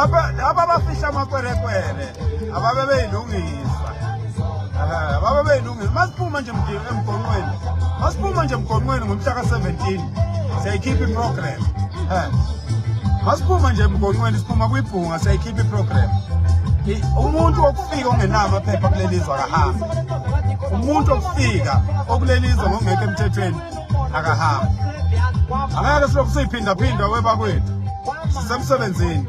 Laba laba abafihla amakwerekwere ababe beyilungisa. Eh, ababe beyilungisa. Masiphuma nje emgonqweni. Masiphuma nje emgonqweni ngomhla ka-17 siyayikhipha iprogram. Eh. Masiphuma nje emgonqweni siphuma kwibhunga siyayikhipha iprogram. Umuntu wokufika ongenawo amaphepha kuleli zwe akahambe. Umuntu wokufika okuleli zwe ngokungekho emthethweni akahambe. Angeke silokhu siyiphindaphinda webakwethu. Sisemsebenzini.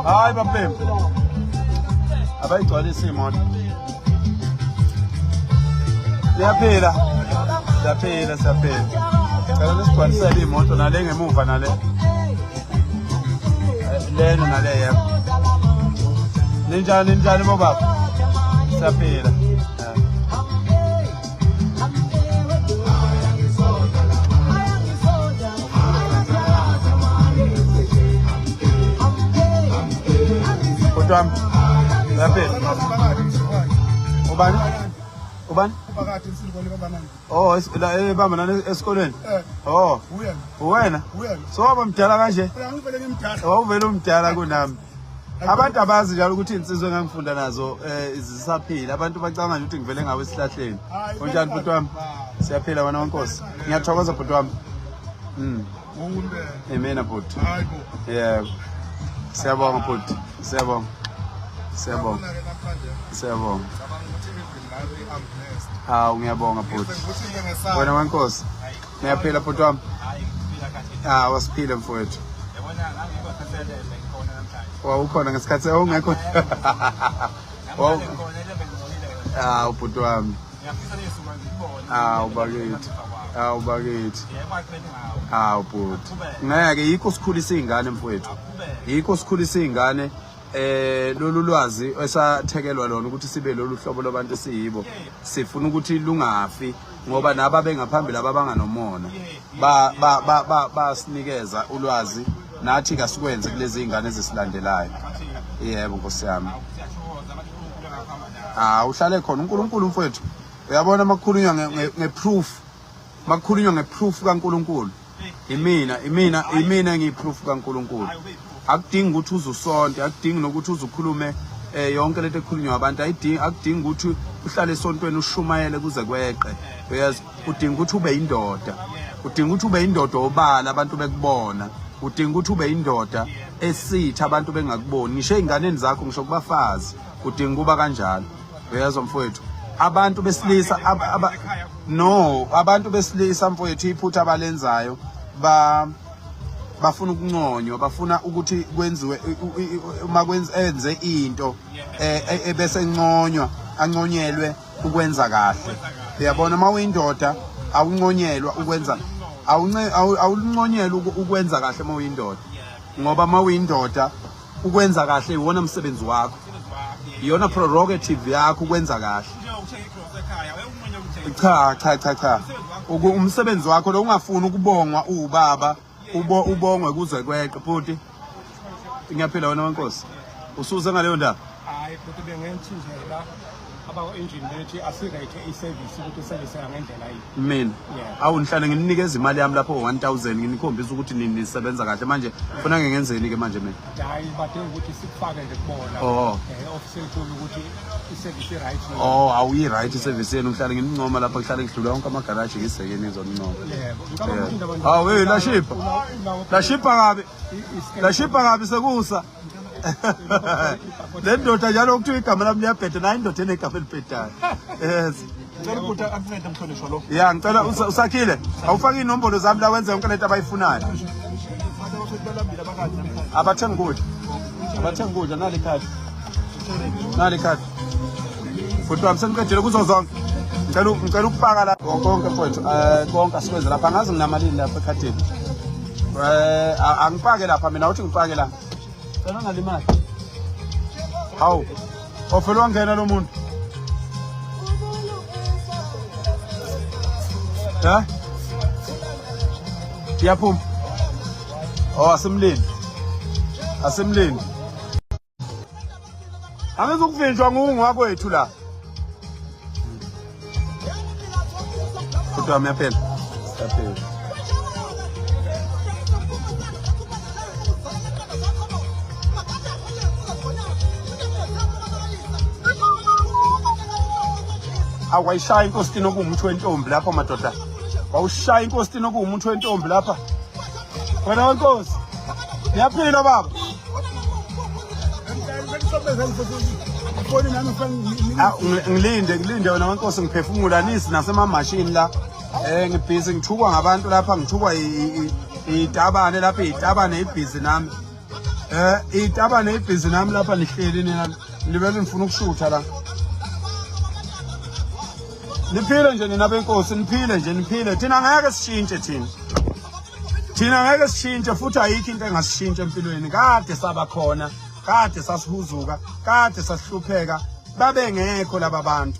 Hayi bapembe. Abayigcwalisa imoto. Siyaphila. Siyaphila, siyaphila. Cela nisigcwalisele imoto nale ngemuva nale. Lena nale yebo. Ninjani ninjani bobaba? Siyaphila. Bhuti wami, uyaphila? Ubani? Ubani? Oh, la ebamba nani esikolweni? Eh. Oh. Uwena? So waba mdala kanje? Ngivele ngimdala. Wawuvele umdala kunami. Abantu abazi njalo ukuthi insizwa engangifunda nazo eh zisaphila. Abantu bacabanga nje ukuthi ngivele ngawe esihlahleni. Unjani bhuti wami? Siyaphila wena wenkosi. Ngiyathokoza bhuti wami. Amen bhuti. Hayibo. Yebo. Siyabonga bhuti. Siyabonga. Siyabonga. Siyabonga. Hawu ngiyabonga bhuti. Wena wenkosi. Ngiyaphila bhuti wami. Ah, wasiphile mfowethu. Wawukhona ngesikhathi owungekho. Wawu. Ah, ubhuti wami. Hawu bakithi. Hawu bakithi. Hawu bhuti. Ngeke yikho sikhulisa izingane mfowethu. Yikho sikhulisa izingane eh lolu lwazi esathekelwa lona ukuthi sibe lolu hlobo lwabantu esiyibo sifuna ukuthi lungafi ngoba naba bengaphambili ababanganomona ba ba ba ba basinikeza ulwazi nathi kasikwenze kulezi zingane ezisilandelayo. Yebo nkosi yami. Ah, uhlale khona uNkulunkulu mfowethu. Uyabona makukhulunywa ngeproof. Makukhulunywa ngeproof kaNkulunkulu. Imina, imina, imina engiyiproof kaNkulunkulu. Akudingi ukuthi uze usonte, akudingi nokuthi uze ukhulume eh yonke lento ekhulunywa abantu ayidingi akudingi ukuthi uhlale esontweni ushumayele kuze kweqe. Uyazi udinga ukuthi ube indoda. Udinga ukuthi ube indoda obala abantu bekubona. Udinga ukuthi ube indoda esitha abantu bengakuboni. Ngisho ezinganeni zakho ngisho kubafazi udinga ukuba kanjalo. Uyezwa mfowethu? Abantu besilisa aba, no, abantu besilisa mfowethu iphutha abalenzayo ba bafuna ukunconywa, bafuna ukuthi kwenziwe uma kwenze enze into ebese enconywa, anconyelwe ukwenza kahle. Uyabona uma uyindoda awunconyelwa ukwenza awunconyelwa ukwenza kahle uma uyindoda. Ngoba uma uyindoda ukwenza kahle iwona msebenzi wakho. Iyona prerogative yakho ukwenza kahle. Cha cha cha cha. Umsebenzi wakho lo ungafuni ukubongwa uwubaba, ubo ubongwe kuze kweqe bhuti. Ngiyaphila wena wenkosi. Usuze ngaleyo ndaba. Hayi bhuti bengenthi nje la abakwa-engine bethi asirate i-service ukuthi i-service ngendlela yini. Mina awu ngihlale ngininikeza imali yami lapho 1000 nginikhombisa ukuthi nisebenza kahle manje funa ngengenzeni ke manje mina. Hayi badinga ukuthi sikufake nje kubona. Oh. Office enkulu ukuthi i-service i-right. Oh, awuyi right i-service yenu ngihlale nginincoma lapha ngihlale ngidlula wonke amagaraji ngiseke nizonincoma. Yebo. Ngicabanga ukuthi indaba Hawu hey lashipha. Lashipha kabi. Lashipha kabi sekusa. Le ndoda njalo kuthiwa igama lami liyabheda nayo indoda enegama elibhedayo. Yes. Ngicela ubhuti akuncede mhlonishwa lo. Ya ngicela usakhile awufake inombolo zami la wenze yonke lento abayifunayo. Abathenga ukudla. Abathenga ukudla nali ikhadi. Nali ikhadi. Bhuti wami sengiqedile kuzo zonke. Ngicela ngicela ukufaka la konke mfowethu. Eh konke asikwenze lapha angazi nginamalini lapha ekhadini. Eh angifake lapha mina uthi ngifake la. Cela ungalimali. Hawu. Ofela wangena lo muntu. Ha? Iyaphuma. Oh asimlindi. Asimlindi. Angizukuvinjwa ngungu wakwethu la. Bhuti wami yaphela. Yaphela. Akwayishaya inkositini okuwumuthi wentombi lapha madoda. Wawushaya inkositini okuwumuthi wentombi lapha. Wena wenkosi. Niyaphila baba. Ngilinde ngilinde wena wenkosi ngiphefumula nisi nasemamashini la. Eh ngibhizi ngithukwa ngabantu lapha ngithukwa itabane lapha itabane ibhizi nami. Eh itabane ibhizi nami lapha nihleli nina nibele nifuna ukushutha la. Niphile nje nina benkosi niphile nje niphile thina ngeke sishintshe thina. Thina ngeke sishintshe futhi ayikho into engasishintsha empilweni kade saba khona kade sasihuzuka kade sasihlupheka babengekho laba bantu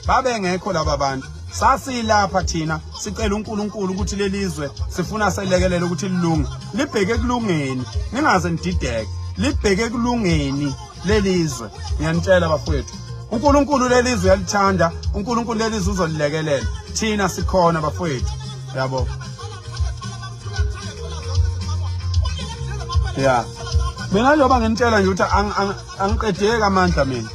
babengekho laba bantu sasilapha thina sicela uNkulunkulu ukuthi lelizwe sifuna selekelele ukuthi lilunge libheke ekulungeni ningaze nidideke libheke ekulungeni lelizwe ngiyanitshela bafowethu uNkulunkulu lelizwe uyalithanda uNkulunkulu lelizwe uzolilekelela thina sikhona bafowethu yabo ya mina njengoba nginitshela nje ukuthi angiqedeki amandla mina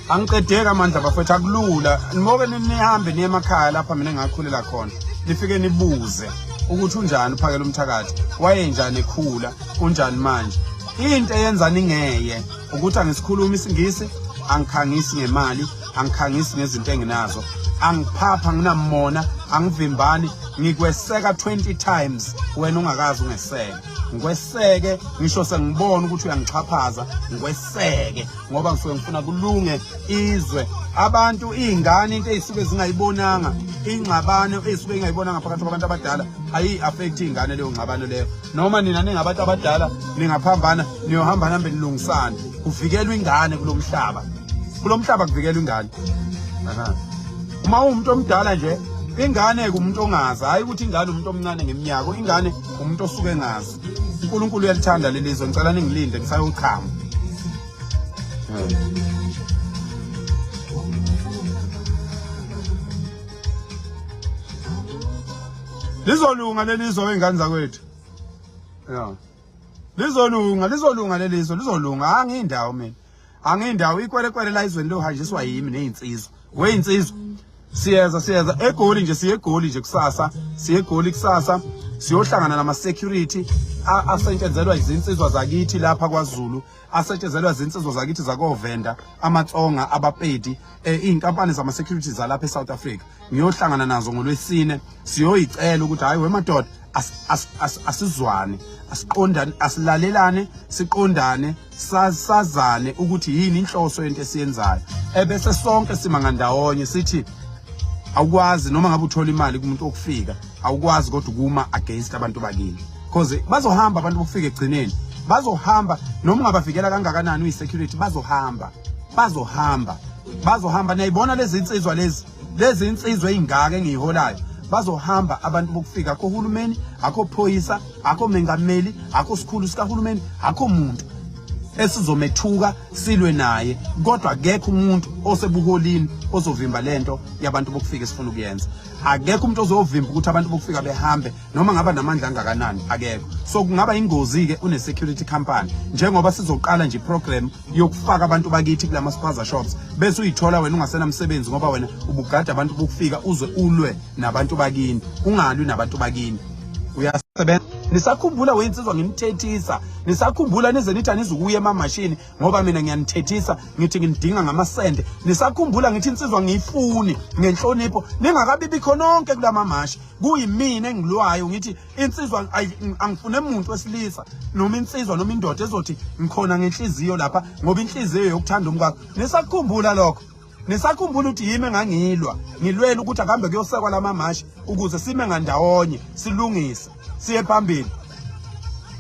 angiqedeki amandla bafethu akulula nimoke nihambe niye emakhaya lapha mina engakhulela khona nifike nibuze ukuthi unjani uphakela umthakathi wayenjani ekhula unjani manje into eyenza ningeye ukuthi angisikhulumi isingisi angikhangisi ngemali angikhangisi ngezinto enginazo angiphapha nginamona angivimbani ngikweseka 20 times wena ungakazi ungeseke ngikweseke ngisho sengibona ukuthi uyangixhaphaza ngikweseke ngoba ngisuke ngifuna kulunge izwe abantu iy'ngane into ey'suke zingayibonanga ingxabano ey'suke ingayibonanga phakathi kwabantu abadala ayi-affect iy'ngane leyo ngxabano leyo noma nina ningabantu abadala ningaphambana niyohamba nihambe nilungisane kuvikelwa ingane kulo mhlaba kulo mhlaba kuvikelwa ingane uma uwumuntu omdala nje ingane kumuntu ongazi hayi ukuthi ingane umuntu omncane ngeminyaka ingane umuntu osuke engazi uNkulunkulu uyalithanda leli zwe ngicela ningilinde ngisayochama lizolunga leli zwe wey'ngane zakwethu ya lizolunga lizolunga leli zwe lizolunga angiyindawo mina angiyindawo ikwelekwele la izweni lohanjiswa yimi neyinsizwa weyinsizwa siyeza siyeza egoli nje siye egoli nje kusasa siye egoli kusasa siyohlangana nama security asetshenzelwa izinsizwa zakithi lapha kwaZulu asetshenzelwa izinsizwa zakithi zakoVenda amaTsonga abaPedi eh, izinkampani zama security zalapha eSouth Africa ngiyohlangana nazo ngolwesine siyoyicela ukuthi hayi wemadoda asizwane asiqondane asilalelane siqondane sazane ukuthi yini inhloso yento esiyenzayo ebese sonke sima ngandawonye sithi awukwazi noma ngabe uthola imali kumuntu okufika awukwazi kodwa ukuma against abantu bakini because bazohamba abantu bokufika egcineni bazohamba noma ungabavikela kangakanani uyi-security bazohamba bazohamba bazohamba niyayibona lezi nsizwa lezi lezi insizwa ey'ngaka engiyiholayo bazohamba abantu bokufika akho hulumeni akho phoyisa akho mengameli akho sikhulu sikahulumeni akho muntu esizomethuka silwe naye kodwa akekho umuntu osebuholini ozovimba lento yabantu bokufika esifuna ukuyenza akekho umuntu ozovimba ukuthi abantu bokufika behambe noma ngaba namandla angakanani akekho so kungaba ingozi-ke une-security company njengoba sizoqala nje i-program yokufaka abantu bakithi kulama spaza shops bese uyithola wena ungasenamsebenzi ngoba wena ubugada abantu bokufika uze ulwe nabantu bakini ungalwi nabantu bakini uyasebenza nisakhumbula weyinsizwa nginithethisa nisakhumbula nize nithi anizukuya emamashini ngoba mina ngiyanithethisa ngithi nginidinga ngamasende nisakhumbula ngithi insizwa ngiyifuni ngenhlonipho ningakabibikho nonke kulamamashi kuyimina engilwayo ngithi insizwa angifune muntu wesilisa noma insizwa noma indoda ezothi ngikhona ngenhliziyo lapha ngoba inhliziyo yokuthanda umkakho nisakhumbula lokho nisakhumbula ukuthi yimi engangilwa ngilwela ukuthi akuhambe kuyosekwa lamamashi ukuze sime ngandawonye silungise siye phambili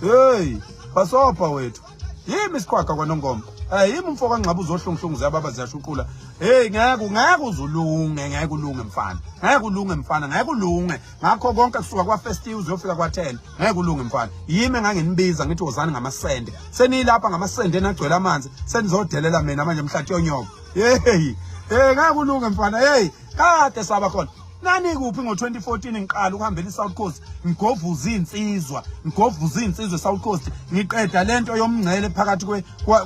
hey basopha wethu yimi isiqhwaga kwanongoma eh yimi umfo kaNgxaba uzohlunguhlungu ziyababa ziyashuqula hey ngeke ngeke uzulunge ngeke ulunge mfana ngeke ulunge mfana ngeke ulunge ngakho konke kusuka kwa first uzofika kwa 10 ngeke ulunge mfana yimi enganginibiza ngithi wozani ngamasende seniyilapha ngamasende enagcwele amanzi senizodelela mina manje mhlathi yonyoko hey hey ngeke ulunge mfana hey kade saba khona. Nani kuphi ngo-2014 ngiqala ukuhambela i-South Coast ngigovuza iy'nsizwa, ngigovuza iy'nsizwa e-South Coast, ngiqeda le nto yomngcele phakathi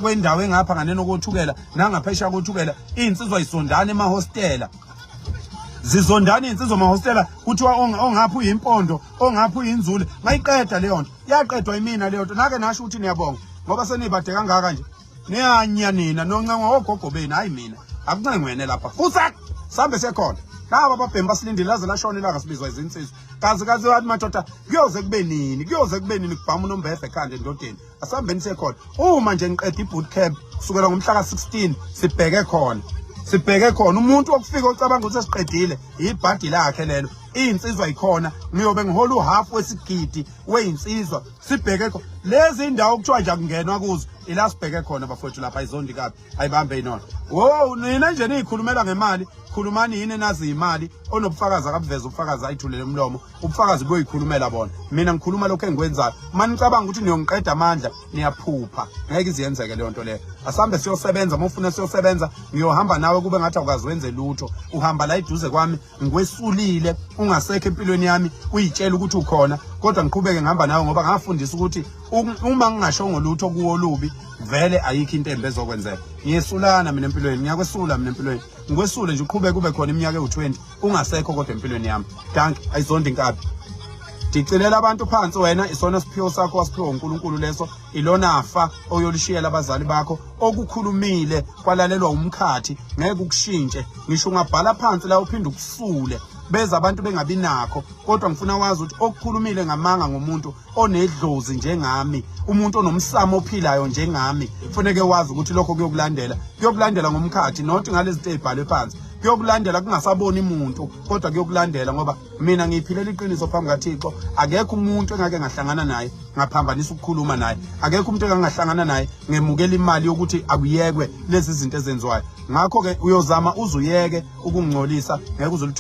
kwendawo engapha nganeno koThukela nangaphesheya koThukela, iy'nsizwa yisondana emahostela. Zizondana iy'nsizwa emahostela, kuthiwa ongapha uyimpondo, ongapha uyinzule. Ngayiqeda leyo nto, yaqedwa yimina leyo nto. Nake nasho ukuthi niyabonga ngoba senibade kangaka nje. Niyanya nina noncengwa ogogo benu, hayi mina. Akuncengwene lapha. Fusak! Sambe sekhona. Laba ababhemi basilindile laze lashona ilanga sibizwa izinsizwa. Kazi kazi wathi madoda kuyoze kube nini? Kuyoze kube nini kubhama unombefe ekhanda endodeni? Asihambeni siye khona. Uma nje ngiqeda i-boot camp kusukela ngomhla ka-16 sibheke khona. Sibheke khona umuntu okufika ocabanga ukuthi sesiqedile ibhadi lakhe lelo. Iy'nsizwa yikhona ngiyobe ngihola uhalf wesigidi weyinsizwa sibheke khona. Lezi indawo kuthiwa nje akungenwa kuzo ila sibheke khona bafowethu lapha ayizondi kabi ayibambe inona. Wo nina nje niyikhulumela ngemali, khulumani yini enazi imali onobufakazi akabuveza ubufakazi ayithulele umlomo, ubufakazi buyoyikhulumela bona. Mina ngikhuluma lokho engikwenzayo. Uma nicabanga ukuthi niyongiqeda amandla niyaphupha, ngeke iziyenzeke leyo nto leyo. Asambe siyosebenza, uma ufuna siyosebenza ngiyohamba nawe kube ngathi awukazi wenze lutho. Uhamba la eduze kwami ngikwesulile ungasekho empilweni yami uyitshela ukuthi ukhona, kodwa ngiqhubeke ngihamba nawe ngoba ngafundisa ukuthi uma ngingashongo lutho kuwo lubi vele ayikho into embi ezokwenzeka. Ngiyesulana mina empilweni, ngiyakwesula mina empilweni, ngikwesule nje uqhubeke kube khona iminyaka ewu-20 ungasekho kodwa empilweni yami. Dank, ayizondi inkabi. Dicilela abantu phansi wena, isona siphiwo sakho wasiphiwa uNkulunkulu leso, ilona fa oyolishiyela abazali bakho. Okukhulumile kwalalelwa umkhathi, ngeke ukushintshe. Ngisho ungabhala phansi la uphinde ukusule, beza abantu bengabi nakho, kodwa ngifuna wazi ukuthi okukhulumile ngamanga ngomuntu onedlozi njengami, umuntu onomsamo ophilayo njengami, kufuneke wazi ukuthi lokho kuyokulandela, kuyokulandela ngomkhathi, not ngalezi zinto ezibhalwe phansi. Kuyokulandela kungasaboni umuntu, kodwa kuyokulandela ngoba mina ngiyiphilela iqiniso phambi kaThixo. Akekho umuntu engake ngahlangana naye ngaphambanisa ukukhuluma naye, akekho umuntu engangahlangana naye ngemukela imali yokuthi akuyekwe lezi zinto ezenziwayo. Ngakho-ke uyozama uzuyeke ukungcolisa, ngeke uze.